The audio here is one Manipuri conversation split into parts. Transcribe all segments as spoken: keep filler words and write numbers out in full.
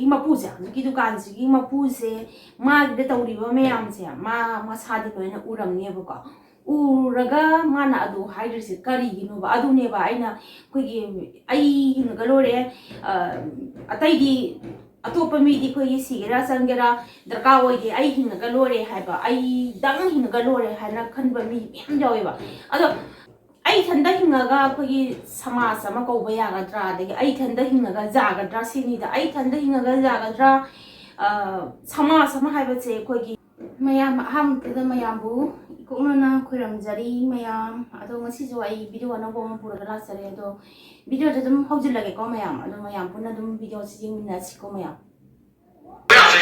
ꯃꯄꯨꯁꯦ, ꯍꯧꯖꯤꯛꯀꯤ ꯗꯨꯀꯥꯟꯁꯤꯒꯤ ꯃꯄꯨꯁꯦ, ꯃꯥꯒꯤꯗ ꯇꯧꯔꯤꯕ ꯃꯌꯥꯝꯁꯦ ꯃꯥ ꯃꯁꯥꯗꯤ ꯂꯣꯏꯅ ꯎꯔꯝꯅꯦꯕꯀꯣ꯫ ꯎꯔꯒ ꯃꯥꯅ ꯑꯗꯨ ꯍꯥꯏꯗ꯭ꯔꯤꯁꯦ ꯀꯔꯤꯒꯤꯅꯣꯕ? ꯑꯗꯨꯅꯦꯕ ꯑꯩꯅ, ꯑꯩꯈꯣꯏꯒꯤ, "ꯑꯩ ꯍꯤꯡꯉꯒ ꯂꯣꯏꯔꯦ, ꯑ, ꯑꯇꯩꯗꯤ, ꯑꯇꯣꯞꯄ ꯃꯤꯗꯤ ꯑꯩꯈꯣꯏꯒꯤ ꯁꯤꯒꯦꯔꯥ ꯆꯪꯒꯦꯔꯥ ꯗꯔꯀꯥꯔ ꯑꯣꯏꯗꯦ, ꯑꯩ ꯍꯤꯡꯉꯒ ꯂꯣꯏꯔꯦ" ꯍꯥꯏꯕ, "ꯑꯩꯗꯪ ꯍꯤꯡꯉꯒ ꯂꯣꯏꯔꯦ" ꯍꯥꯏꯅ ꯈꯟꯕ ꯃꯤ ꯃꯌꯥꯝ ꯌꯥꯎꯋꯦꯕ꯫ ꯑꯗꯣ ꯑꯩ ꯏꯊꯟꯗ ꯍꯤꯡꯉꯒ ꯑꯩꯈꯣꯏꯒꯤ ꯁꯃꯥꯖ ꯑꯃ ꯀꯧꯕ ꯌꯥꯒꯗ꯭ꯔꯥ, ꯑꯗꯒꯤ ꯑꯩ ꯏꯊꯟꯗ ꯍꯤꯡꯉꯒ ꯌꯥꯒꯗ꯭ꯔꯥ ꯁꯤꯅꯤꯗ꯫ ꯑꯩ ꯏꯊꯟꯗ ꯍꯤꯡꯉꯒ ꯌꯥꯒꯗ꯭ꯔꯥ? ꯑ, ꯁꯃꯥꯖ ꯑꯃ ꯍꯥꯏꯕꯁꯦ ꯑꯩꯈꯣꯏꯒꯤ ꯃꯌꯥꯝ, ꯑꯍꯥꯟꯕꯗ ꯃꯌꯥꯝꯕꯨ ꯏꯀꯣꯛꯅꯅ ꯈꯣꯏꯔꯝꯖꯔꯤ ꯃꯌꯥꯝ꯫ ꯑꯗꯣ ꯉꯁꯤꯁꯨ ꯑꯩ ꯚꯤꯗꯤꯑꯣ ꯑꯅꯧꯕ ꯑꯃ ꯄꯨꯔꯒ ꯂꯥꯛꯆꯔꯦ꯫ ꯑꯗꯣ ꯚꯤꯗꯤꯑꯣꯁꯦ ꯑꯗꯨꯝ ꯍꯧꯖꯤꯜꯂꯒꯦꯀꯣ ꯃꯌꯥꯝ꯫ ꯑꯗꯣ ꯃꯌꯥꯝ ꯄꯨꯟꯅ ꯑꯗꯨꯝ ꯚꯤꯗꯤꯑꯣꯁꯦ ꯌꯦꯡꯃꯤꯟꯅꯁꯤꯀꯣ ꯃꯌꯥꯝ꯫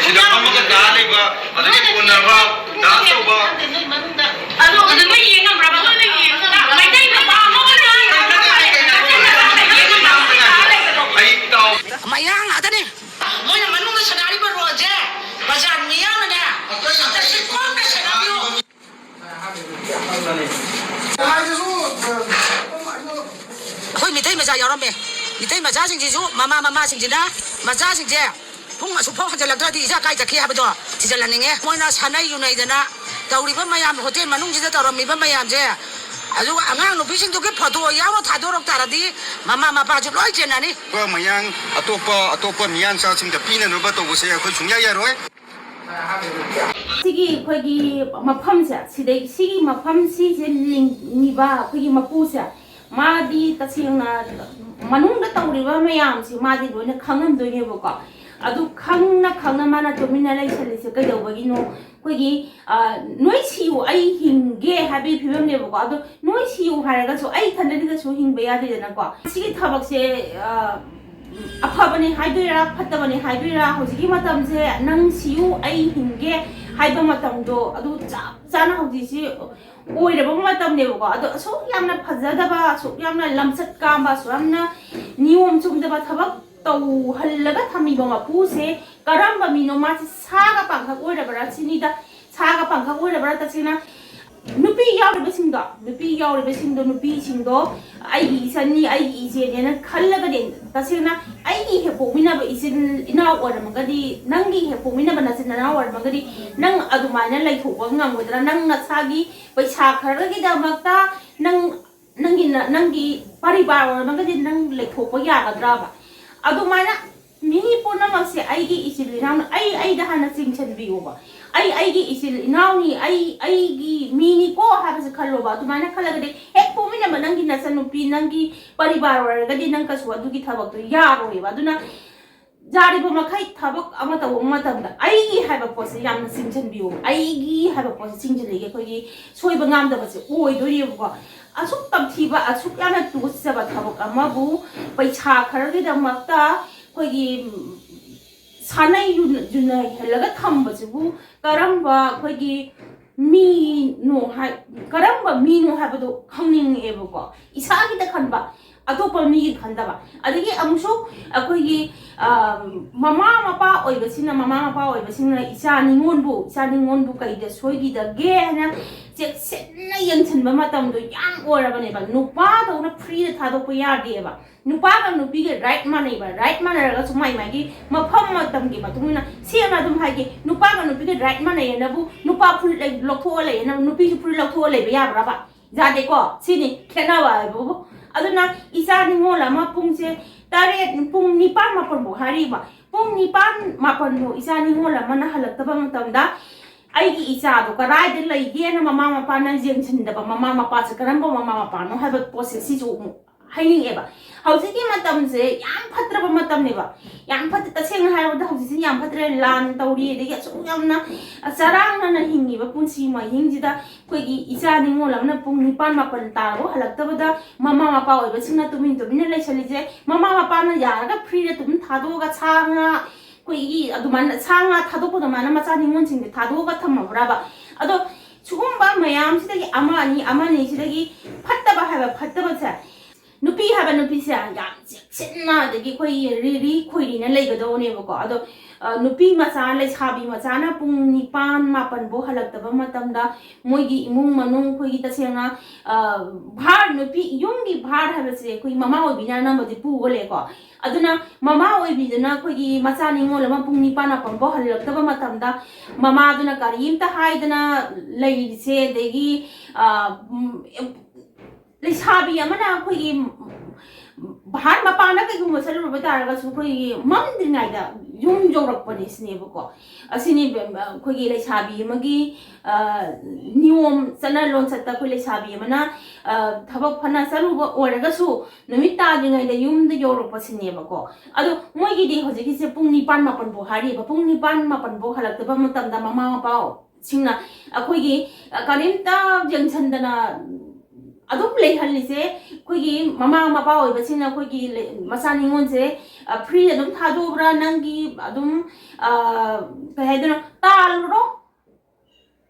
ꯁꯤꯗ ꯐꯝꯃꯒ ꯇꯥ ꯂꯩꯕ, ꯑꯗꯒꯤ ꯀꯣꯟꯅꯕ, ꯗꯥꯟꯁ ꯇꯧꯕ꯫ ꯑꯗꯣ ꯑꯗꯨ ꯅꯣꯏ ꯌꯦꯡꯉꯝꯕ꯭ꯔꯕ? ꯃꯩꯇꯩ ꯅꯨꯄꯥ ꯑꯃꯒ ꯑꯩ ꯇꯥꯎ꯫ ꯃꯌꯥꯡ ꯉꯥꯛꯇꯅꯤ꯫ ꯃꯣꯏꯅ ꯃꯅꯨꯡꯗ ꯁꯥꯟꯅꯔꯤꯕ ꯔꯣꯜꯁꯦ ꯕꯖꯥꯔ ꯃꯤꯌꯥꯝꯅꯅꯦ ꯑꯝꯇ ꯁꯤ ꯀꯣꯝꯅ ꯁꯥꯟꯅꯕꯤꯌꯨ꯫ ꯑꯩꯈꯣꯏ ꯃꯤꯇꯩ ꯃꯆꯥ ꯌꯥꯎꯔꯝꯃꯦ꯫ ꯃꯤꯇꯩ ꯃꯆꯥꯁꯤꯡꯁꯤꯁꯨ ꯃꯃꯥ ꯃꯃꯥꯁꯤꯡꯁꯤꯅ ꯃꯆꯥꯁꯤꯡꯁꯦ ꯄꯨꯡ ꯑꯁꯨꯛ ꯐꯥꯎ ꯍꯟꯖꯤꯜꯂꯛꯇ꯭ꯔꯗꯤ ꯏꯆꯥ ꯀꯥꯏ ꯆꯠꯈꯤ ꯍꯥꯏꯕꯗꯣ ꯊꯤꯖꯤꯜꯍꯟꯅꯤꯡꯉꯦ꯫ ꯃꯣꯏꯅ ꯁꯥꯟꯅꯩ ꯌꯨꯅꯩꯗꯅ ꯇꯧꯔꯤꯕ ꯃꯌꯥꯝ, ꯍꯣꯇꯦꯜ ꯃꯅꯨꯡꯁꯤꯗ ꯇꯧꯔꯝꯃꯤꯕ ꯃꯌꯥꯝꯁꯦ, ꯑꯗꯨꯒ ꯑꯉꯥꯡ ꯅꯨꯄꯤꯁꯤꯡꯗꯨꯒꯤ ꯐꯣꯇꯣ ꯌꯥꯎꯔ ꯊꯥꯗꯣꯔꯛ ꯇꯥꯔꯗꯤ ꯃꯃꯥ ꯃꯄꯥꯁꯨ ꯂꯣꯏ ꯆꯦꯟꯅꯅꯤ꯫ ꯃꯌꯥꯡ, ꯑꯇꯣꯞꯄ, ꯑꯇꯣꯞꯄ ꯃꯤꯌꯥꯟꯆꯥꯁꯤꯡꯗ ꯄꯤꯅꯅꯕ ꯇꯧꯕꯁꯦ ꯑꯩꯈꯣꯏ ꯁꯨꯡꯌꯥ ꯌꯥꯔꯣꯏ꯫ ꯁꯤꯒꯤ ꯑꯩꯈꯣꯏꯒꯤ ꯃꯐꯝꯁꯦ, ꯁꯤꯗꯩ, ꯁꯤꯒꯤ ꯃꯐꯝ, ꯁꯤꯁꯦ ꯂꯤꯡꯉꯤꯕ ꯑꯩꯈꯣꯏꯒꯤ ꯃꯄꯨꯁꯦ, ꯃꯥꯗꯤ ꯇꯁꯦꯡꯅ ꯃꯅꯨꯡꯗ ꯇꯧꯔꯤꯕ ꯃꯌꯥꯝꯁꯦ ꯃꯥꯗꯤ ꯂꯣꯏꯅ ꯈꯪꯉꯝꯗꯣꯏꯅꯦꯕꯀꯣ꯫ ꯑꯗꯨ ꯈꯪꯅ ꯈꯪꯅ ꯃꯥꯅ ꯇꯨꯃꯤꯟꯅ ꯂꯩꯁꯜꯂꯤꯁꯦ ꯀꯩꯗꯧꯕꯒꯤꯅꯣ? ꯑꯩꯈꯣꯏꯒꯤ, ꯑ, "ꯅꯣꯏ ꯁꯤꯌꯨ, ꯑꯩ ꯍꯤꯡꯒꯦ" ꯍꯥꯏꯕꯒꯤ ꯐꯤꯕꯝꯅꯦꯕꯀꯣ꯫ ꯑꯗꯣ ꯅꯣꯏ ꯁꯤꯌꯨ ꯍꯥꯏꯔꯒꯁꯨ ꯑꯩ ꯏꯊꯟꯗꯗꯤ ꯀꯩꯁꯨ ꯍꯤꯡꯕ ꯌꯥꯗꯦꯗꯅꯀꯣ꯫ ꯁꯤꯒꯤ ꯊꯕꯛꯁꯦ, ꯑ, ꯑꯐꯕꯅꯤ ꯍꯥꯏꯗꯣꯏꯔꯥ, ꯐꯠꯇꯕꯅꯤ ꯍꯥꯏꯗꯣꯏꯔꯥ, ꯍꯧꯖꯤꯛꯀꯤ ꯃꯇꯝꯁꯦ "ꯅꯪ ꯁꯤꯌꯨ, ꯑꯩ ꯍꯤꯡꯒꯦ" ꯍꯥꯏꯕ ꯃꯇꯝꯗꯣ ꯑꯗꯨ ꯆꯞ ꯆꯥꯅ ꯍꯧꯖꯤꯛꯁꯤ ꯑꯣꯏꯔꯕ ꯃꯇꯝꯅꯦꯕꯀꯣ꯫ ꯑꯗꯣ ꯑꯁꯨꯛ ꯌꯥꯝꯅ ꯐꯖꯗꯕ, ꯑꯁꯨꯛ ꯌꯥꯝꯅ ꯂꯝꯆꯠ ꯀꯥꯝꯕ, ꯑꯁꯨꯛ ꯌꯥꯝꯅ ꯅꯤꯌꯣꯝ ꯆꯨꯝꯗꯕ ꯊꯕꯛ ꯇꯧꯍꯜꯂꯒ ꯊꯝꯃꯤꯕ ꯃꯄꯨꯁꯦ ꯀꯔꯝꯕ ꯃꯤꯅꯣ? ꯃꯥꯁꯦ ꯁꯥꯒ ꯄꯥꯡꯈꯛ ꯑꯣꯏꯔꯕ꯭ꯔꯥ ꯁꯤꯅꯤꯗ꯫ ꯁꯥꯒ ꯄꯥꯡꯈꯛ ꯑꯣꯏꯔꯕ꯭ꯔꯥ? ꯇꯁꯦꯡꯅ ꯅꯨꯄꯤ ꯌꯥꯎꯔꯤꯕꯁꯤꯡꯗꯣ, ꯅꯨꯄꯤ ꯌꯥꯎꯔꯤꯕꯁꯤꯡꯗꯣ, ꯅꯨꯄꯤꯁꯤꯡꯗꯣ ꯑꯩꯒꯤ ꯏꯆꯟꯅꯤ, ꯑꯩꯒꯤ ꯏꯆꯦꯅꯦꯅ ꯈꯜꯂꯒꯗꯤ, ꯇꯁꯦꯡꯅ ꯑꯩꯒꯤ ꯍꯦꯛ ꯄꯣꯛꯃꯤꯟꯅꯕ ꯏꯆꯤꯟ ꯏꯅꯥꯎ ꯑꯣꯏꯔꯝꯃꯒꯗꯤ, ꯅꯪꯒꯤ ꯍꯦꯛ ꯄꯣꯛꯃꯤꯟꯅꯕ ꯅꯆꯤꯟ ꯅꯅꯥꯎ ꯑꯣꯏꯔꯝꯃꯒꯗꯤ, ꯅꯪ ꯑꯗꯨꯃꯥꯏꯅ ꯂꯩꯊꯣꯛꯄ ꯉꯝꯒꯗ꯭ꯔꯥ? ꯅꯪ ꯅꯁꯥꯒꯤ ꯄꯩꯁꯥ ꯈꯔꯒꯤꯗꯃꯛꯇ ꯅꯪ, ꯅꯪꯒꯤ ꯅ-, ꯅꯪꯒꯤ ꯄꯔꯤꯕꯥꯔ ꯑꯣꯏꯔꯝꯃꯒꯗꯤ ꯅꯪ ꯂꯩꯊꯣꯛꯄ ꯌꯥꯒꯗ꯭ꯔꯕ? ꯑꯗꯨꯃꯥꯏꯅ ꯃꯤ ꯄꯨꯝꯅꯃꯛꯁꯦ ꯑꯩꯒꯤ ꯏꯆꯤꯜ ꯏꯅꯥꯎꯅ, ꯑꯩ, ꯑꯩꯗ ꯍꯥꯟꯅ ꯆꯤꯡꯁꯤꯟꯕꯤꯌꯣꯕ꯫ ꯑꯩ, ꯑꯩꯒꯤ ꯏꯆꯤꯜ ꯏꯅꯥꯎꯅꯤ, ꯑꯩ, ꯑꯩꯒꯤ ꯃꯤꯅꯤꯀꯣ ꯍꯥꯏꯕꯁꯦ ꯈꯜꯂꯣꯕ꯫ ꯑꯗꯨꯃꯥꯏꯅ ꯈꯜꯂꯒꯗꯤ ꯍꯦꯛ ꯄꯣꯛꯃꯤꯟꯅꯕ ꯅꯪꯒꯤ ꯅꯆꯟꯅꯨꯄꯤ, ꯅꯪꯒꯤ ꯄꯔꯤꯕꯥꯔ ꯑꯣꯏꯔꯒꯗꯤ ꯅꯪ ꯀꯩꯁꯨ ꯑꯗꯨꯒꯤ ꯊꯕꯛꯇꯣ ꯌꯥꯔꯣꯏꯕ꯫ ꯑꯗꯨꯅ ꯌꯥꯔꯤꯕ ꯃꯈꯩ ꯊꯕꯛ ꯑꯃ ꯇꯧꯕ ꯃꯇꯝꯗ ꯑꯩꯒꯤ ꯍꯥꯏꯕ ꯄꯣꯠꯁꯦ ꯌꯥꯝꯅ ꯆꯤꯡꯁꯤꯟꯕꯤꯌꯣꯕ꯫ ꯑꯩꯒꯤ ꯍꯥꯏꯕ ꯄꯣꯠꯁꯦ ꯆꯤꯡꯁꯤꯜꯂꯒꯗꯤ ꯑꯩꯈꯣꯏꯒꯤ ꯁꯣꯏꯕ ꯉꯥꯝꯗꯕꯁꯦ ꯑꯣꯏꯗꯣꯏꯅꯦꯕꯀꯣ꯫ ꯑꯁꯨꯛ ꯇꯝꯊꯤꯕ, ꯑꯁꯨꯛ ꯌꯥꯝꯅ ꯇꯨꯀꯠꯆꯕ ꯊꯕꯛ ꯑꯃꯕꯨ ꯄꯩꯁꯥ ꯈꯔꯒꯤꯗꯃꯛꯇ ꯑꯩꯈꯣꯏꯒꯤ, ꯎꯝ, ꯁꯥꯟꯅꯩ ꯌꯨꯅ-, ꯌꯨꯅꯩꯍꯜꯂꯒ ꯊꯝꯕꯁꯤꯕꯨ ꯀꯔꯝꯕ ꯑꯩꯈꯣꯏꯒꯤ ꯃꯤꯅꯣ ꯍꯥꯏ-, ꯀꯔꯝꯕ ꯃꯤꯅꯣ ꯍꯥꯏꯕꯗꯣ ꯈꯪꯅꯤꯡꯉꯛꯑꯦꯕꯀꯣ꯫ ꯏꯁꯥꯒꯤꯗ ꯈꯟꯕ, ꯑꯇꯣꯞꯄ ꯃꯤꯒꯤ ꯈꯟꯗꯕ꯫ ꯑꯗꯒꯤ ꯑꯃꯨꯛꯁꯨ ꯑꯩꯈꯣꯏꯒꯤ, ꯑ, ꯃꯃꯥ ꯃꯄꯥ ꯑꯣꯏꯕꯁꯤꯡꯅ, ꯃꯃꯥ ꯃꯄꯥ ꯑꯣꯏꯕꯁꯤꯡꯅ ꯏꯆꯥ ꯅꯤꯉꯣꯟꯕꯨ, ꯏꯆꯥ ꯅꯤꯉꯣꯟꯕꯨ ꯀꯩꯗ ꯁꯣꯏꯈꯤꯗꯒꯦ ꯍꯥꯏꯅ ꯆꯦꯛꯁꯤꯟꯅ ꯌꯦꯡꯁꯤꯟꯕ ꯃꯇꯝꯗꯣ ꯌꯥꯝ ꯑꯣꯏꯔꯕꯅꯦꯕ꯫ ꯅꯨꯄꯥꯗꯧꯅ ꯐ꯭ꯔꯤꯗ ꯊꯥꯗꯣꯛꯄ ꯌꯥꯗꯦꯕ꯫ ꯅꯨꯄꯥꯒ ꯅꯨꯄꯤꯒ ꯔꯥꯏꯠ ꯃꯥꯟꯅꯩꯕ꯫ ꯔꯥꯏꯠ ꯃꯥꯟꯅꯔꯒꯁꯨ ꯃꯥꯏ ꯃꯥꯏꯒꯤ ꯃꯐꯝ ꯃꯇꯝꯒꯤ ꯃꯇꯨꯡ ꯏꯟꯅ, ꯁꯦꯡꯅ ꯑꯗꯨꯝ ꯍꯥꯏꯒꯦ, ꯅꯨꯄꯥꯒ ꯅꯨꯄꯤꯒ ꯔꯥꯏꯠ ꯃꯥꯟꯅꯩꯌꯦꯅꯕꯨ ꯅꯨꯄꯥ ꯐꯨꯔꯤꯠ ꯂꯩ-, ꯂꯧꯊꯣꯛꯑ ꯂꯩꯌꯦꯅꯕꯨ ꯅꯨꯄꯤꯁꯨ ꯐꯨꯔꯤꯠ ꯂꯧꯊꯣꯛꯑ ꯂꯩꯕ ꯌꯥꯕ꯭ꯔꯕ? ꯌꯥꯗꯦꯀꯣ꯫ ꯁꯤꯅꯤ ꯈꯦꯠꯅꯕ ꯍꯥꯏꯕꯕꯨ꯫ ꯑꯗꯨꯅ ꯏꯆꯥ ꯅꯤꯉꯣꯜ ꯑꯃ ꯄꯨꯡꯁꯦ ꯇꯔꯦꯠ, ꯄꯨꯡ ꯅꯤꯄꯥꯟ ꯃꯥꯄꯟꯐꯥꯎ ꯍꯥꯏꯔꯤꯕ, ꯄꯨꯡ ꯅꯤꯄꯥꯟ ꯃꯥꯄꯟꯐꯥꯎ ꯏꯆꯥ ꯅꯤꯉꯣꯜ ꯑꯃꯅ ꯍꯜꯂꯛꯇꯕ ꯃꯇꯝꯗ ꯑꯩꯒꯤ ꯏꯆꯥꯗꯣ ꯀꯗꯥꯏꯗ ꯂꯩꯒꯦꯅ ꯃꯃꯥ ꯃꯄꯥꯅ ꯌꯦꯡꯁꯤꯟꯗꯕ, ꯃꯃꯥ ꯃꯄꯥꯁꯦ ꯀꯔꯝꯕ ꯃꯃꯥ ꯃꯄꯥꯅꯣ ꯍꯥꯏꯕ ꯄꯣꯠꯁꯦ ꯁꯤꯁꯨ ꯑꯃꯨꯛ ꯍꯥꯏꯅꯤꯡꯉꯦꯕ꯫ ꯍꯧꯖꯤꯛꯀꯤ ꯃꯇꯝꯁꯦ ꯌꯥꯝ ꯐꯠꯇ꯭ꯔꯕ ꯃꯇꯝꯅꯦꯕ꯫ ꯌꯥꯝ ꯐꯠꯇ-, ꯇꯁꯦꯡꯅ ꯍꯥꯏꯔꯕꯗ ꯍꯧꯖꯤꯛꯁꯤ ꯌꯥꯝ ꯐꯠꯇ꯭ꯔꯦ, ꯂꯥꯟ ꯇꯧꯔꯤ, ꯑꯗꯒꯤ ꯑꯁꯨꯛ ꯌꯥꯝꯅ ꯆꯔꯥꯡꯅꯅ ꯍꯤꯡꯉꯤꯕ ꯄꯨꯟꯁꯤ ꯃꯍꯤꯡꯁꯤꯗ ꯑꯩꯈꯣꯏꯒꯤ ꯏꯆꯥ ꯅꯤꯉꯣꯜ ꯑꯃꯅ ꯄꯨꯡ ꯅꯤꯄꯥꯟ ꯃꯥꯄꯟ ꯇꯥꯔꯕ ꯍꯜꯂꯛꯇꯕꯗ ꯃꯃꯥ ꯃꯄꯥ ꯑꯣꯏꯕꯁꯤꯡꯅ ꯇꯨꯃꯤꯟ ꯇꯨꯃꯤꯟꯅ ꯂꯩꯁꯜꯂꯤꯁꯦ꯫ ꯃꯃꯥ ꯃꯄꯥꯅ ꯌꯥꯔꯒ ꯐ꯭ꯔꯤꯗ ꯑꯗꯨꯝ ꯊꯥꯗꯣꯛꯑꯒ ꯁꯥ ꯉꯥ, ꯑꯩꯈꯣꯏꯒꯤ ꯑꯗꯨꯃꯥꯏꯅ ꯁꯥ ꯉꯥ ꯊꯥꯗꯣꯛꯄ ꯑꯗꯨꯃꯥꯏꯅ ꯃꯆꯥ ꯅꯤꯉꯣꯜꯁꯤꯡꯁꯦ ꯊꯥꯗꯣꯛꯑꯒ ꯊꯝꯃꯕ꯭ꯔꯕ? ꯑꯗꯣ ꯁꯤꯒꯨꯝꯕ ꯃꯌꯥꯝꯁꯤꯗꯒꯤ ꯑꯃ ꯑꯅꯤ, ꯑꯃ ꯑꯅꯤ ꯁꯤꯗꯒꯤ ꯐꯠꯇꯕ ꯍꯥꯏꯕ ꯐꯠꯇꯕꯁꯦ ꯅꯨꯄꯤ ꯍꯥꯏꯕ ꯅꯨꯄꯤꯁꯦ ꯌꯥꯝ ꯆꯦꯛꯁꯤꯟꯅ, ꯑꯗꯒꯤ ꯑꯩꯈꯣꯏ ꯔꯤꯔꯤ ꯈꯣꯏꯔꯤꯅ ꯂꯩꯒꯗꯧꯕꯅꯦꯕꯀꯣ꯫ ꯑꯗꯣ, ꯑ, ꯅꯨꯄꯤ ꯃꯆꯥ, ꯂꯩꯁꯥꯕꯤ ꯃꯆꯥꯅ ꯄꯨꯡ ꯅꯤꯄꯥꯟ ꯃꯥꯄꯟꯐꯧ ꯍꯜꯂꯛꯇꯕ ꯃꯇꯝꯗ, ꯃꯣꯏꯒꯤ ꯏꯃꯨꯡ ꯃꯅꯨꯡ, ꯑꯩꯈꯣꯏꯒꯤ ꯇꯁꯦꯡꯅ, ꯑ, ꯚꯥꯔ, ꯅꯨꯄꯤ ꯌꯨꯝꯒꯤ ꯚꯥꯔ ꯍꯥꯏꯕꯁꯦ ꯑꯩꯈꯣꯏꯒꯤ ꯃꯃꯥ ꯑꯣꯏꯕꯤꯅ ꯑꯅꯝꯕꯗꯤ ꯄꯨꯒꯜꯂꯦꯀꯣ꯫ ꯑꯗꯨꯅ ꯃꯃꯥ ꯑꯣꯏꯕꯤꯗꯨꯅ ꯑꯩꯈꯣꯏꯒꯤ ꯃꯆꯥ ꯅꯤꯉꯣꯜ ꯑꯃ ꯄꯨꯡ ꯅꯤꯄꯥꯟ ꯃꯥꯄꯟꯐꯧ ꯍꯜꯂꯛꯇꯕ ꯃꯇꯝꯗ, ꯃꯃꯥꯗꯨꯅ ꯀꯔꯤꯝꯇ ꯍꯥꯏꯗꯅ ꯂꯩꯔꯤꯁꯦ, ꯑꯗꯒꯤ, ꯑ, ꯎꯝ, ꯂꯩꯁꯥꯕꯤ ꯑꯃꯅ ꯑꯩꯈꯣꯏꯒꯤ ꯚꯥꯔ ꯃꯄꯥꯟꯗ ꯀꯩꯒꯨꯝꯕ ꯆꯠꯂꯨꯔꯕ ꯇꯥꯔꯒꯁꯨ, ꯑꯩꯈꯣꯏꯒꯤ ꯃꯝꯗ꯭ꯔꯤꯉꯩꯗ ꯌꯨꯝ ꯌꯧꯔꯛꯄꯅꯦ ꯁꯤꯅꯦꯕꯀꯣ꯫ ꯑꯁꯤꯅꯤ ꯑꯩꯈꯣꯏꯒꯤ ꯂꯩꯁꯥꯕꯤ ꯑꯃꯒꯤ, ꯑ, ꯅꯤꯌꯣꯝ ꯆꯠꯅ ꯂꯣꯟꯆꯠꯇ ꯑꯩꯈꯣꯏ ꯂꯩꯁꯥꯕꯤ ꯑꯃꯅ, ꯑ, ꯊꯕꯛ ꯐꯅ ꯆꯠꯂꯨꯕ ꯑꯣꯏꯔꯒꯁꯨ, ꯅꯨꯃꯤꯠ ꯇꯥꯗ꯭ꯔꯤꯉꯩꯗ ꯌꯨꯝꯗ ꯌꯧꯔꯛꯄꯁꯤꯅꯦꯕꯀꯣ꯫ ꯑꯗꯣ ꯃꯣꯏꯒꯤꯗꯤ ꯍꯧꯖꯤꯛꯀꯤꯁꯦ ꯄꯨꯡ ꯅꯤꯄꯥꯟ ꯃꯥꯄꯟꯐꯧ ꯍꯥꯏꯔꯤꯕ, ꯄꯨꯡ ꯅꯤꯄꯥꯟ ꯃꯥꯄꯟꯐꯧ ꯍꯜꯂꯛꯇꯕ ꯃꯇꯝꯗ ꯃꯃꯥ ꯃꯄꯥꯁꯤꯡꯅ ꯑꯩꯈꯣꯏꯒꯤ, ꯑ, ꯀꯔꯤꯝꯇ ꯌꯦꯡꯁꯤꯟꯗꯅ ꯑꯗꯨꯝ ꯂꯩꯍꯜꯂꯤꯁꯦ, ꯑꯩꯈꯣꯏꯒꯤ ꯃꯃꯥ ꯃꯄꯥ ꯑꯣꯏꯕꯁꯤꯡꯅ ꯑꯩꯈꯣꯏꯒꯤ ꯂꯩ-, ꯃꯆꯥ ꯅꯤꯉꯣꯜꯁꯦ, ꯑ, free ꯑꯗꯨꯝ ꯊꯥꯗꯣꯛꯑꯕ꯭ꯔꯥ? ꯅꯪꯒꯤ ꯑꯗꯨꯝ, ꯑ, ꯀꯩ ꯍꯥꯏꯗꯣꯏꯅꯣ, ꯇꯥꯜꯂꯨꯔꯣ,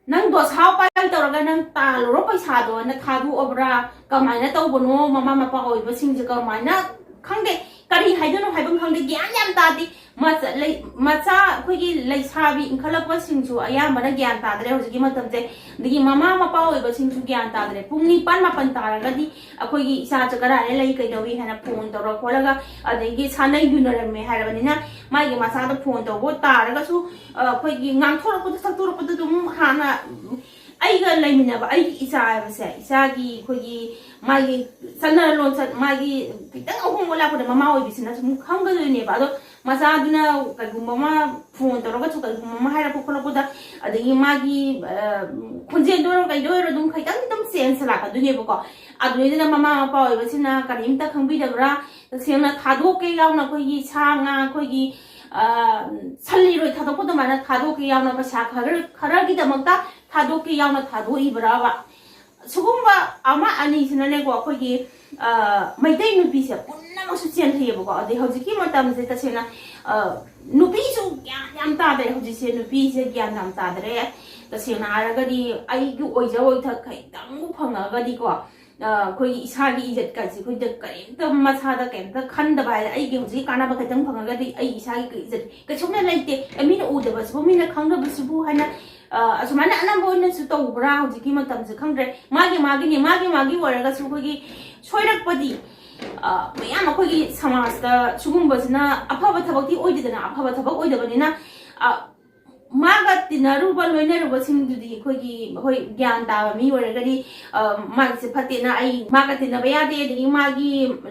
ꯅꯪ ꯗꯣꯁꯥ ꯄꯥꯏ ꯇꯧꯔꯒ ꯅꯪ ꯇꯥꯜꯂꯨꯔꯣ ꯄꯩꯁꯥꯗꯣ ꯍꯥꯏꯅ ꯊꯥꯗꯣꯛꯑꯕ꯭ꯔꯥ? ꯀꯃꯥꯏꯅ ꯇꯧꯕꯅꯣ? ꯃꯃꯥ ꯃꯄꯥ ꯑꯣꯏꯕꯁꯤꯡꯁꯦ ꯀꯃꯥꯏꯅ, ꯈꯪꯗꯦ, ꯀꯔꯤ ꯍꯥꯏꯗꯣꯏꯅꯣ ꯍꯥꯏꯐꯝ ꯈꯪꯗꯦ, ꯒ꯭ꯌꯥꯟ ꯌꯥꯝ ꯇꯥꯗꯦ꯫ ꯃꯆꯥ, ꯂꯩ-, ꯃꯆꯥ ꯑꯩꯈꯣꯏꯒꯤ ꯂꯩꯁꯥꯕꯤ ꯏꯟꯈꯠꯂꯛꯄꯁꯤꯡꯁꯨ ꯑꯌꯥꯝꯕꯅ ꯒ꯭ꯌꯥꯟ ꯇꯥꯗ꯭ꯔꯦ ꯍꯧꯖꯤꯛꯀꯤ ꯃꯇꯝꯁꯦ, ꯑꯗꯒꯤ ꯃꯃꯥ ꯃꯄꯥ ꯑꯣꯏꯕꯁꯤꯡꯁꯨ ꯒ꯭ꯌꯥꯟ ꯇꯥꯗ꯭ꯔꯦ꯫ ꯄꯨꯡ ꯅꯤꯄꯥꯟ ꯃꯥꯄꯟ ꯇꯥꯔꯒꯗꯤ ꯑꯩꯈꯣꯏꯒꯤ ꯏꯆꯥꯁꯦ ꯀꯗꯥꯏꯗ ꯂꯩ, ꯀꯩꯗꯧꯏ ꯍꯥꯏꯅ phone ꯇꯧꯔ ꯈꯣꯠꯂꯒ, ꯑꯗꯒꯤ ꯁꯥꯟꯅ ꯌꯨꯅꯔꯝꯃꯦ ꯍꯥꯏꯔꯕꯅꯤꯅ, ꯃꯥꯒꯤ ꯃꯆꯥꯗ phone ꯇꯧꯕ ꯇꯥꯔꯒꯁꯨ, ꯑ, ꯑꯩꯈꯣꯏꯒꯤ ꯉꯥꯡꯊꯣꯔꯛꯄꯗ ꯁꯛꯇꯣꯔꯛꯄꯗ ꯑꯗꯨꯝ ꯍꯥꯟꯅ, ꯑꯩꯒ ꯂꯩꯃꯤꯟꯅꯕ ꯑꯩꯒꯤ ꯏꯆꯥ ꯍꯥꯏꯕꯁꯦ, ꯏꯆꯥꯒꯤ ꯑꯩꯈꯣꯏꯒꯤ ꯃꯥꯒꯤ ꯆꯠꯅ ꯂꯣꯟꯆꯠ, ꯃꯥꯒꯤ ꯈꯤꯇꯪ ꯑꯍꯣꯡꯕ ꯂꯥꯛꯄꯗ ꯃꯃꯥ ꯑꯣꯏꯕꯤꯁꯤꯅ ꯁꯨꯝ ꯈꯪꯒꯗꯣꯏꯅꯦꯕ꯫ ꯑꯗꯣ ꯃꯆꯥꯗꯨꯅ ꯀꯩꯒꯨꯝꯕ ꯑꯃ phone ꯇꯧꯔꯒꯁꯨ, ꯀꯩꯒꯨꯝꯕ ꯑꯃ ꯍꯥꯏꯔꯛꯄ ꯈꯣꯠꯂꯛꯄꯗ, ꯑꯗꯒꯤ ꯃꯥꯒꯤ, ꯑ, ꯈꯣꯟꯖꯦꯜꯗ ꯑꯣꯏꯔꯣ ꯀꯩꯗ ꯑꯣꯏꯔꯣ ꯑꯗꯨꯝ ꯈꯤꯇꯪ ꯑꯗꯨꯝ change ꯂꯥꯛꯀꯗꯣꯏꯅꯦꯕꯀꯣ꯫ ꯑꯗꯨꯗꯩꯗꯨꯅ ꯃꯃꯥ ꯃꯄꯥ ꯑꯣꯏꯕꯁꯤꯅ ꯀꯔꯤꯝꯇ ꯈꯪꯕꯤꯗꯕ꯭ꯔꯥ? ꯇꯁꯦꯡꯅ ꯊꯥꯗꯣꯛꯀꯦ ꯌꯥꯎꯅ ꯑꯩꯈꯣꯏꯒꯤ ꯁꯥ ꯉꯥ, ꯑꯩꯈꯣꯏꯒꯤ, ꯑ, ꯁꯟ ꯏꯔꯣꯏ ꯊꯥꯗꯣꯛꯄ ꯑꯗꯨꯃꯥꯏꯅ ꯊꯥꯗꯣꯛꯀꯦ ꯌꯥꯎꯅ, ꯄꯩꯁꯥ ꯈꯔ, ꯈꯔꯒꯤꯗꯃꯛꯇ ꯊꯥꯗꯣꯛꯀꯦ ꯌꯥꯎꯅ ꯊꯥꯗꯣꯛꯏꯕ꯭ꯔꯕ? ꯁꯤꯒꯨꯝꯕ ꯑꯃ ꯑꯅꯤꯁꯤꯅꯅꯦꯀꯣ, ꯑꯩꯈꯣꯏꯒꯤ, ꯑ, ꯃꯩꯇꯩ ꯅꯨꯄꯤꯁꯦ ꯄꯨꯝꯅꯃꯛꯁꯨ ꯆꯦꯟꯊꯩꯌꯦꯕꯀꯣ꯫ ꯑꯗꯩ ꯍꯧꯖꯤꯛꯀꯤ ꯃꯇꯝꯁꯦ ꯇꯁꯦꯡꯅ, ꯑ, ꯅꯨꯄꯤꯁꯨ ꯒ꯭ꯌꯥꯟ ꯌꯥꯝ ꯇꯥꯗ꯭ꯔꯦ ꯍꯧꯖꯤꯛꯁꯦ, ꯅꯨꯄꯤꯁꯦ ꯒ꯭ꯌꯥꯟ ꯌꯥꯝ ꯇꯥꯗ꯭ꯔꯦ꯫ ꯇꯁꯦꯡꯅ ꯍꯥꯏꯔꯒꯗꯤ ꯑꯩꯒꯤ ꯑꯣꯏꯖ ꯑꯣꯏꯊꯛ ꯈꯤꯇꯪꯕꯨ ꯐꯪꯉꯒꯗꯤꯀꯣ, ꯑꯩꯈꯣꯏꯒꯤ ꯏꯁꯥꯒꯤ ꯏꯖꯠꯀꯁꯦ ꯑꯩꯈꯣꯏꯗ ꯀꯔꯤꯝꯇ, ꯃꯁꯥꯗ ꯀꯔꯤꯝꯇ ꯈꯟꯗꯕ ꯍꯥꯏꯗꯤ, ꯑꯩꯒꯤ ꯍꯧꯖꯤꯛ ꯀꯥꯟꯅꯕ ꯈꯤꯇꯪ ꯐꯪꯉꯒꯗꯤ ꯑꯩ ꯏꯁꯥꯒꯤ ꯏꯖꯠ ꯀꯩꯁꯨꯝꯅ ꯂꯩꯇꯦ, ꯑꯦ, ꯃꯤꯅ ꯎꯗꯕꯁꯤꯕꯨ, ꯃꯤꯅ ꯈꯪꯗꯕꯁꯤꯕꯨ ꯍꯥꯏꯅ, ꯑ, ꯑꯁꯨꯃꯥꯏꯅ ꯑꯅꯝꯕ ꯑꯣꯏꯅꯁꯨ ꯇꯧꯕ꯭ꯔꯥ ꯍꯧꯖꯤꯛꯀꯤ ꯃꯇꯝꯁꯦ? ꯈꯪꯗ꯭ꯔꯦ, ꯃꯥꯒꯤ ꯃꯥꯒꯤꯅꯤ, ꯃꯥꯒꯤ ꯃꯥꯒꯤ ꯑꯣꯏꯔꯒꯁꯨ ꯑꯩꯈꯣꯏꯒꯤ ꯁꯣꯏꯔꯛꯄꯗꯤ, ꯑ, ꯃꯌꯥꯝ ꯑꯩꯈꯣꯏꯒꯤ ꯁꯃꯥꯖꯇ ꯁꯤꯒꯨꯝꯕꯁꯤꯅ ꯑꯐꯕ ꯊꯕꯛꯇꯤ ꯑꯣꯏꯗꯦꯗꯅ, ꯑꯐꯕ ꯊꯕꯛ ꯑꯣꯏꯗꯕꯅꯤꯅ, ꯑ, ꯃꯥꯒ ꯇꯤꯟꯅꯔꯨꯕ, ꯂꯣꯏꯅꯔꯨꯕꯁꯤꯡꯗꯨꯗꯤ ꯑꯩꯈꯣꯏꯒꯤ, ꯍꯣꯏ, ꯒ꯭ꯌꯥꯟ ꯇꯥꯕ ꯃꯤ ꯑꯣꯏꯔꯒꯗꯤ, ꯑ, ꯃꯥꯒꯤꯁꯦ ꯐꯠꯇꯦꯅ, ꯑꯩ ꯃꯥꯒ ꯇꯤꯟꯅꯕ ꯌꯥꯗꯦ, ꯑꯗꯒꯤ ꯃꯥꯒꯤ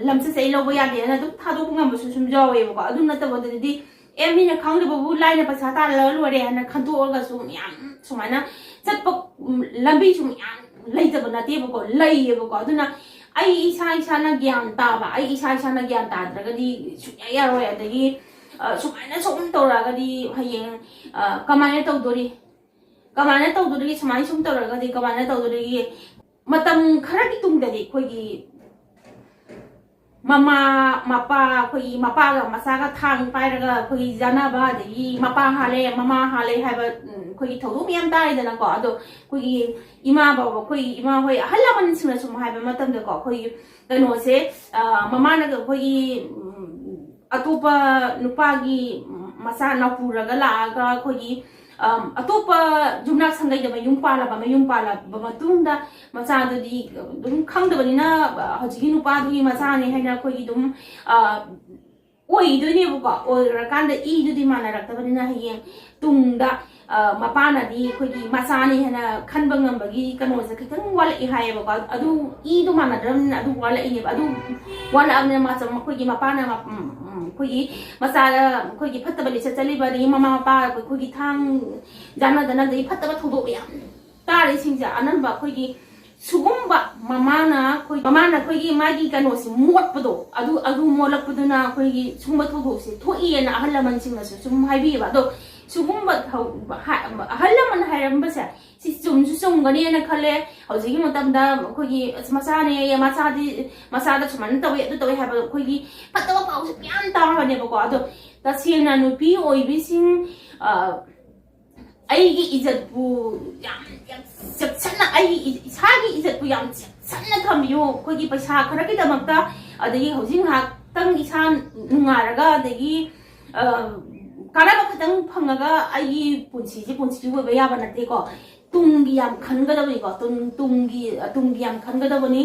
ꯂꯝꯆꯠꯁꯦ ꯑꯩ ꯂꯧꯕ ꯌꯥꯗꯦꯅ ꯑꯗꯨꯝ ꯊꯥꯗꯣꯛꯄ ꯉꯝꯕꯁꯨ ꯁꯨꯝ ꯌꯥꯎꯋꯦꯕꯀꯣ꯫ ꯑꯗꯨ ꯅꯠꯇꯕꯗꯗꯤ, ꯑꯦ, ꯃꯤꯅ ꯈꯪꯗꯕꯕꯨ ꯂꯥꯏꯅ ꯄꯩꯁꯥ ꯇꯥꯜꯂꯒ ꯂꯣꯏꯔꯦ ꯍꯥꯏꯅ ꯈꯟꯗꯣꯛꯑꯒꯁꯨ ꯃꯌꯥꯝ ꯁꯨꯃꯥꯏꯅ ꯆꯠꯄ, ꯎꯝ, ꯂꯝꯕꯤꯁꯨ ꯃꯌꯥꯝ ꯂꯩꯇꯕ ꯅꯠꯇꯦꯕꯀꯣ, ꯂꯩꯌꯦꯕꯀꯣ꯫ ꯑꯗꯨꯅ ꯑꯩ ꯏꯁꯥ ꯏꯁꯥꯅ ꯒ꯭ꯌꯥꯟ ꯇꯥꯕ, ꯑꯩ ꯏꯁꯥ ꯏꯁꯥꯅ ꯒ꯭ꯌꯥꯟ ꯇꯥꯗ꯭ꯔꯒꯗꯤ ꯁꯨꯡꯌꯥ ꯌꯥꯔꯣꯏ꯫ ꯑꯗꯒꯤ, ꯑ, ꯁꯨꯃꯥꯏꯅ ꯁꯨꯝ ꯇꯧꯔꯛꯑꯒꯗꯤ ꯍꯌꯦꯡ, ꯑ, ꯀꯃꯥꯏꯅ ꯇꯧꯗꯣꯔꯤ? ꯀꯃꯥꯏꯅ ꯇꯧꯗꯣꯔꯤꯒꯦ? ꯁꯨꯃꯥꯏꯅ ꯁꯨꯝ ꯇꯧꯔꯒꯗꯤ ꯀꯃꯥꯏꯅ ꯇꯧꯗꯣꯔꯤꯒꯦ? ꯃꯇꯝ ꯈꯔꯒꯤ ꯇꯨꯡꯗꯗꯤ ꯑꯩꯈꯣꯏꯒꯤ ꯃꯃꯥ, ꯃꯄꯥ, ꯑꯩꯈꯣꯏꯒꯤ ꯃꯄꯥꯒ ꯃꯆꯥꯒ ꯊꯥꯡ ꯄꯥꯏꯔꯒ ꯑꯩꯈꯣꯏꯒꯤ ꯌꯥꯅꯕ, ꯑꯗꯒꯤ ꯃꯄꯥ ꯍꯥꯜꯂꯦ, ꯃꯃꯥ ꯍꯥꯜꯂꯦ ꯍꯥꯏꯕ, ꯎꯝ, ꯑꯩꯈꯣꯏꯒꯤ ꯊꯧꯗꯣꯛ ꯃꯌꯥꯝ ꯇꯥꯔꯤꯗꯅꯀꯣ꯫ ꯑꯗꯣ ꯑꯩꯈꯣꯏꯒꯤ ꯏꯃꯥ ꯕꯕꯥ, ꯑꯩꯈꯣꯏꯒꯤ ꯏꯃꯥ ꯍꯣꯏ, ꯑꯍꯜ ꯂꯃꯟꯁꯤꯡꯅ ꯁꯨꯝ ꯍꯥꯏꯕ ꯃꯇꯝꯗꯀꯣ, ꯑꯩꯈꯣꯏꯒꯤ ꯀꯩꯅꯣꯁꯦ, ꯑ, ꯃꯃꯥꯅꯒ ꯑꯩꯈꯣꯏꯒꯤ, ꯎꯝ, ꯑꯇꯣꯞꯄ ꯅꯨꯄꯥꯒꯤ ꯃꯆꯥ ꯅꯥꯎꯄꯨꯔꯒ ꯂꯥꯛꯑꯒ ꯑꯩꯈꯣꯏꯒꯤ, ꯑꯝ, ꯑꯇꯣꯞꯄ ꯌꯨꯝꯅꯥꯛ ꯁꯥꯒꯩꯗ ꯃꯌꯨꯝ ꯄꯥꯜꯂꯕ, ꯃꯌꯨꯝ ꯄꯥꯜꯂꯕ ꯃꯇꯨꯡꯗ ꯃꯆꯥꯗꯨꯗꯤ ꯑꯗꯨꯝ ꯈꯪꯗꯕꯅꯤꯅ, ꯑ, ꯍꯧꯖꯤꯛꯀꯤ ꯅꯨꯄꯥꯗꯨꯒꯤ ꯃꯆꯥꯅꯦ ꯍꯥꯏꯅ ꯑꯩꯈꯣꯏꯒꯤ ꯑꯗꯨꯝ, ꯑ, ꯑꯣꯏꯗꯣꯏꯅꯦꯕꯀꯣ꯫ ꯑꯣꯏꯔꯀꯥꯟꯗ ꯏꯗꯨꯗꯤ ꯃꯥꯟꯅꯔꯛꯇꯕꯅꯤꯅ ꯍꯌꯦꯡ ꯇꯨꯡꯗ, ꯑ, ꯃꯄꯥꯅꯗꯤ ꯑꯩꯈꯣꯏꯒꯤ ꯃꯆꯥꯅꯤ ꯍꯥꯏꯅ ꯈꯟꯕ ꯉꯝꯕꯒꯤ ꯀꯩꯅꯣꯁꯦ ꯈꯤꯇꯪ ꯋꯥꯠꯂꯛꯏ ꯍꯥꯏꯌꯦꯕꯀꯣ꯫ ꯑꯗꯨ ꯏꯗꯣ ꯃꯥꯟꯅꯗ꯭ꯔꯕꯅꯤꯅ ꯑꯗꯨ ꯋꯥꯠꯂꯛꯏꯅꯦꯕ꯫ ꯑꯗꯨ ꯋꯥꯠꯂꯛꯑꯕꯅꯤꯅ ꯃꯥꯁꯦ, ꯃꯈꯣꯏꯒꯤ ꯃꯄꯥꯅ ꯃ-, ꯎꯝ, ꯎꯝ, ꯑꯩꯈꯣꯏꯒꯤ ꯃꯆꯥꯗ ꯑꯩꯈꯣꯏꯒꯤ ꯐꯠꯇꯕ ꯂꯤꯆꯠ ꯆꯠꯂꯤꯕ, ꯑꯗꯒꯤ ꯃꯃꯥ ꯃꯄꯥ ꯑꯩꯈꯣꯏꯒꯤ ꯊꯥꯡ ꯌꯥꯅꯗꯅ, ꯑꯗꯒꯤ ꯐꯠꯇꯕ ꯊꯧꯗꯣꯛ ꯃꯌꯥꯝ ꯇꯥꯔꯤꯁꯤꯡꯁꯦ ꯑꯅꯝꯕ ꯑꯩꯈꯣꯏꯒꯤ ꯁꯤꯒꯨꯝꯕ ꯃꯃꯥꯅ ꯑꯩꯈꯣꯏ, ꯃꯃꯥꯅ ꯑꯩꯈꯣꯏꯒꯤ ꯃꯥꯒꯤ ꯀꯩꯅꯣꯁꯦ ꯃꯣꯠꯄꯗꯣ, ꯑꯗꯨ, ꯑꯗꯨ ꯃꯣꯠꯂꯛꯄꯗꯨꯅ ꯑꯩꯈꯣꯏꯒꯤ ꯁꯤꯒꯨꯝꯕ ꯊꯧꯗꯣꯛꯁꯦ ꯊꯣꯛꯏꯅ ꯑꯍꯜ ꯂꯃꯟꯁꯤꯡꯅꯁꯨ ꯁꯨꯝ ꯍꯥꯏꯕꯤꯌꯦꯕ꯫ ꯑꯗꯣ ꯁꯤꯒꯨꯝꯕ ꯊꯧ-, ꯍꯥ-, ꯑꯍꯜ ꯂꯃꯟ ꯍꯥꯏꯔꯝꯕꯁꯦ ꯁꯤ ꯆꯨꯝꯁꯨ ꯆꯨꯝꯒꯅꯦꯅ ꯈꯜꯂꯦ꯫ ꯍꯧꯖꯤꯛꯀꯤ ꯃꯇꯝꯗ ꯑꯩꯈꯣꯏꯒꯤ ꯑꯁ ꯃꯆꯥꯅꯦ, ꯃꯆꯥꯗꯤ, ꯃꯆꯥꯗ ꯁꯨꯃꯥꯏꯅ ꯇꯧꯋꯦ, ꯑꯗꯨ ꯇꯧꯋꯦ ꯍꯥꯏꯕ ꯑꯩꯈꯣꯏꯒꯤ ꯐꯠꯇꯕ ꯄꯥꯎꯁꯦ ꯃꯌꯥꯝ ꯇꯥꯕꯅꯦꯕꯀꯣ꯫ ꯑꯗꯣ ꯇꯁꯦꯡꯅ ꯅꯨꯄꯤ ꯑꯣꯏꯕꯤꯁꯤꯡ, ꯑ, ꯑꯩꯒꯤ ꯏꯖꯠꯄꯨ ꯌꯥꯝ, ꯌꯥꯝ ꯆꯦꯛꯁꯤꯟꯅ, ꯑꯩꯒꯤ ꯏ-, ꯏꯁꯥꯒꯤ ꯏꯖꯠꯄꯨ ꯌꯥꯝ ꯆꯦꯛ-, ꯁꯟꯅ ꯊꯝꯕꯤꯌꯨ꯫ ꯑꯩꯈꯣꯏꯒꯤ ꯄꯩꯁꯥ ꯈꯔꯒꯤꯗꯃꯛꯇ, ꯑꯗꯒꯤ ꯍꯧꯖꯤꯛ ꯉꯥꯏꯍꯥꯛꯇꯪ ꯏꯁꯥ ꯅꯨꯡꯉꯥꯏꯔꯒ, ꯑꯗꯒꯤ ꯑ, ꯀꯥꯟꯅꯕ ꯈꯛꯇꯪ ꯐꯪꯉꯒ ꯑꯩꯒꯤ ꯄꯨꯟꯁꯤꯁꯦ ꯄꯨꯟꯁꯤ ꯑꯣꯏꯕ ꯌꯥꯕ ꯅꯠꯇꯦꯀꯣ꯫ ꯇꯨꯡꯒꯤ ꯌꯥꯝ ꯈꯟꯒꯗꯕꯅꯤꯀꯣ꯫ ꯇꯨꯡ ꯇꯨꯡꯒꯤ ꯇꯨꯡꯒꯤ ꯌꯥꯝ ꯈꯟꯒꯗꯕꯅꯤ꯫